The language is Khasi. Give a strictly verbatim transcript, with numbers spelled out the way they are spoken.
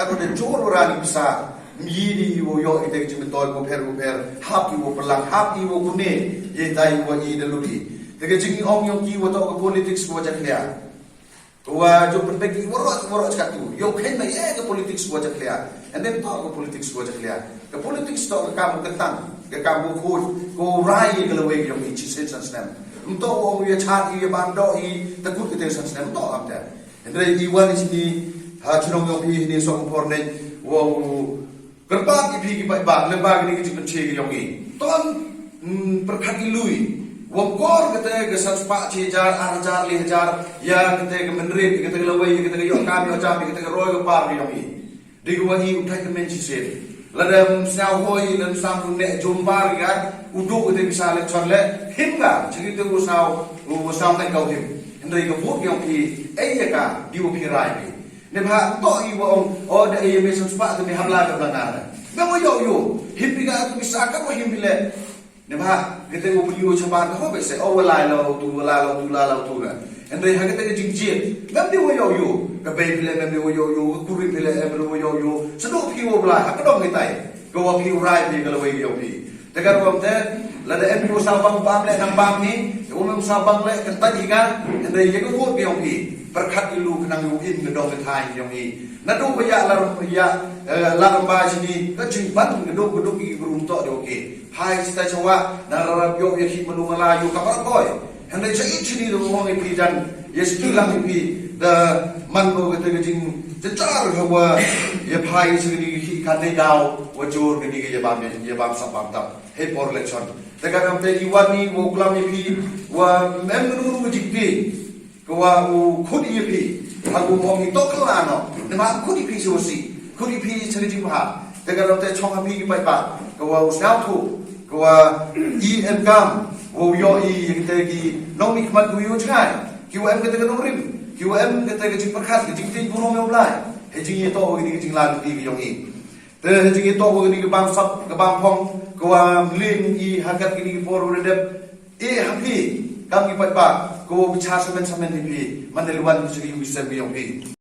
Ka da jur u rani pisa, myi di u yo i te ka jingmyntoi u pher u pher, hap i u pelang, hap i u kune, ye tai u i da ludi. Te ka jingong yong ki u to ka politics u jakhlia. Wa jo pendek i warok warok chakatu. Yo khen na ye ka politics u jakhlia. And then to ka politics u jakhlia. Ka politics to ka kam ka tang, ka kam u khut, ko rai ka lawei yong i chi sen san snem. Mto u ya chat i ya bando i takut ka te san snem to am te. Hynrei i wan i sini ha chnong yong phi hini song por ne wa u kyrpad i phi ki paidbah lem bad kini ki jingpynche ki yong i. Ton pyrkhat i lui wa kor kata ka san spah chi hajar ar hajar li hajar ya kata ka mynrit kata ka lawei kata ka yok kam yok jam kata ka roi ka par ki yong i. Dei ka wa i u thait ka men chi sen. Lada ym sñiaw hoi lada ym sam ne jum par ka u du kata pisa le chon le him ka chi kata u sñiaw u sñiaw ne kau him. Hynrei ka vote yong phi ei ya ka di u phi rai phi. Ne bha to i wa ong o da ei me san spah te me hap la ka bla na. Me wa yo yo him phi ka tu pisa ka wa him phi le. Ne bha kete u phi u chabar ka ho be se o wa lai lo tu wa lai lo tu la lo tu na. Hynrei ha kete ka jingjiet mem di wa yo yo ka bei phi le mem di wa yo yo ka kuri phi le em di wa yo yo. Sadu phi wa bla ha ka dong kitai ka wa phi u rai phi ka lawei yo phi. Te ka ruang te lada em u saw bang bam le nang bam hi, u mem saw bang le kan tai hi ka, hynrei ye ka vote yong hi. Pyrkhat i lu ka nang u im ka dong ka thai yong hi. Na du ba ya lar ya lar ba sini ka jing ban ka du ka du ki brum to de okay. Hai sita chawa na rarap yo ye hi manu mala yo ka par boy. Hynrei cha i chini du hong i pi jan ye ski lang i pi da man ko ka te ka jing jajar ka wa ye phai sini ki ka ne daw wa jor ka ni ka ye bam ye bam sap bam tap. Hei por election. Te ka kam te i wan i wa u klam i phi wa mem nu nu jik phi. Ka wa u khut i phi. Ha u mong i tok la no. Ne ma khut i phi so si. Khut i phi sa jik ha. Te ka kam te chong ha phi ki pai pa. Ka wa u sñiaw thu. Ka wa i em kam. Wa u yo i te ki nong mi khmat u yo jngai. Ki wa em ka te ka nong rim. Ki wa em ka te ka jing pyrkhat ka jing tin buru me u blai. He jing i to wa ki jing la ki yong i. Te ha jingïatoh wa kani ka bam sap ka bam phong ka wa mlien i ha kat kini ki por wa dep. E ha phi kam ki paidbah ka wa bichar samen samen hi phi man da liwan ki sigi wi sem yong phi.